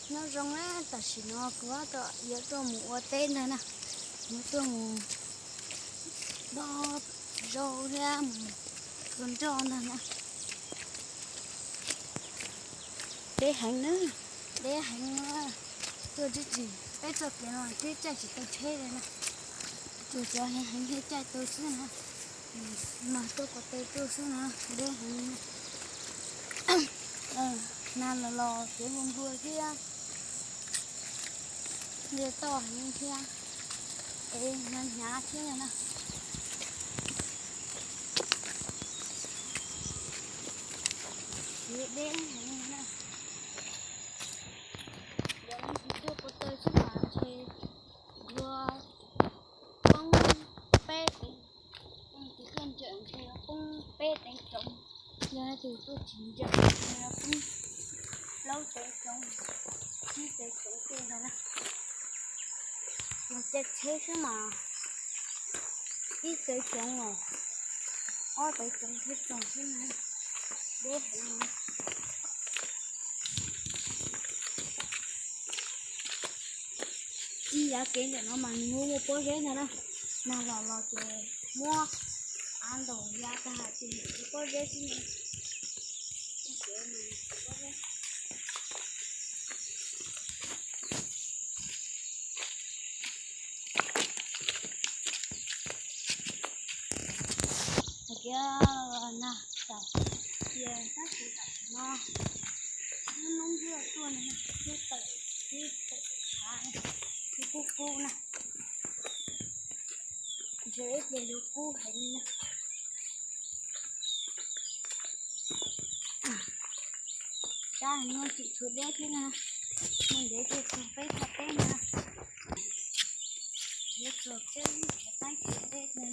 Nyob zoo na, tam sim no kuv yuav tuaj mus ua teb ntag na. Kuv tuaj mus dob zaub thiab mus tua nroj ntag na. Deb heev na, deb heev na. Tuaj twb tsis, peb txoj kev no twb caij tsis tau tsheb li na. Tsuas cov heev heev thiaj caij tau xwb na. Mas tuaj ko taw tuaj xwb na, deb heev. Nag los los kev nplua nplua thiab, ntiaj toj heev thiab, es hnyav hnyav thiab na. Kev deb heev na. Yog leej twg tuaj ko taw xwb mas ntshe yuav poob peb teev, leej twg tuaj ntsawm ntshe yuav poob peb teev tsoov, yog leej twg tuaj tsis ntsawm ntshe yuav poob plaub teev tsoov, tsib teev tsoov tej ntawd na. Yog caij tsheb xwb mas ib teev tsoov los ob teev tsoov thiab tsoom xwb na. Deb heev. Ib yav kev ntawm no mas nws muaj muaj pob zeb ntag na. Nag los los ces muab av ntaus ya tag hais tias yog pob zeb xwb na. Hais tias nag tam, tias tab sis tam sim no lub noob yuav tuaj no, twb tawm, twb tawm tshav, twb kub kub na. Ntshe ib pliag yuav kub heev na. Sab heev no tseem tshuav deb thiab na. Muaj ntev thiaj txog peb thaj teb na. Yuav txog peb lub tsev qaib tsev deb na.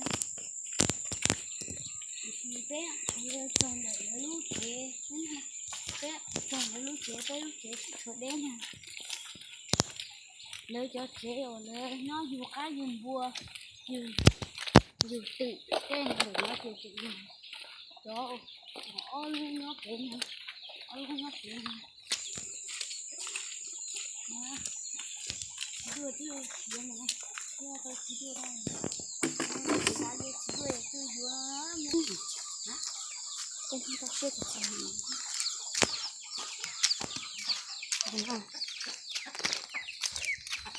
Tiam sis peb yuav txog ntawm lawv lub tsev, peb txog lawv lub tsev, peb lub tsev tseem tshuav deb na. Lawv cov tsev uas lawv nyob yug qaib yug npua, yug, yug twm tej ntawm no ces tseem yog cov ob lub nyob pem no, ob lub nyob pem no. Tsis dua twb siav mus, tsis dua, tsis dua, tsis dua twb yuav mus.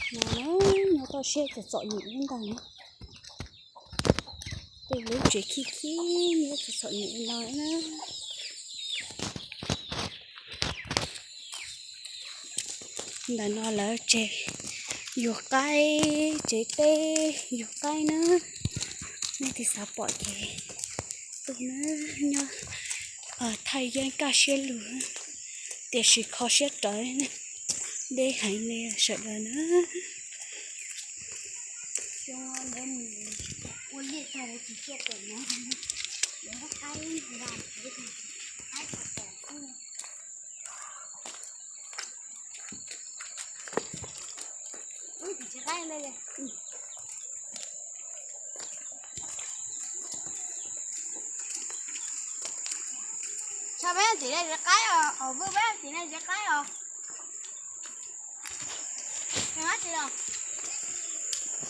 Nyob toj siab txom txom nyem ntag na. Tej lub tsev khib khib nyob txom txom nyem no na. Ntawm no lawv tsev yug qaib, tsev teb yug qaib na. Nej twg xav pom ces tuaj na, nyob thaij yeeb kaj siab lug, tiam sis kho siab rawv, deb heev li sawv daws na. Tso peb tim no tsev qaib os, vwj peb tim no tsev qaib os. Tsis os,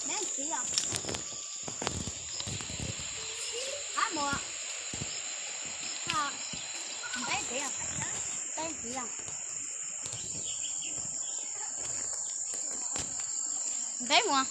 peb tim os. Qab mus. Peb tim os, peb tim os. Peb mus.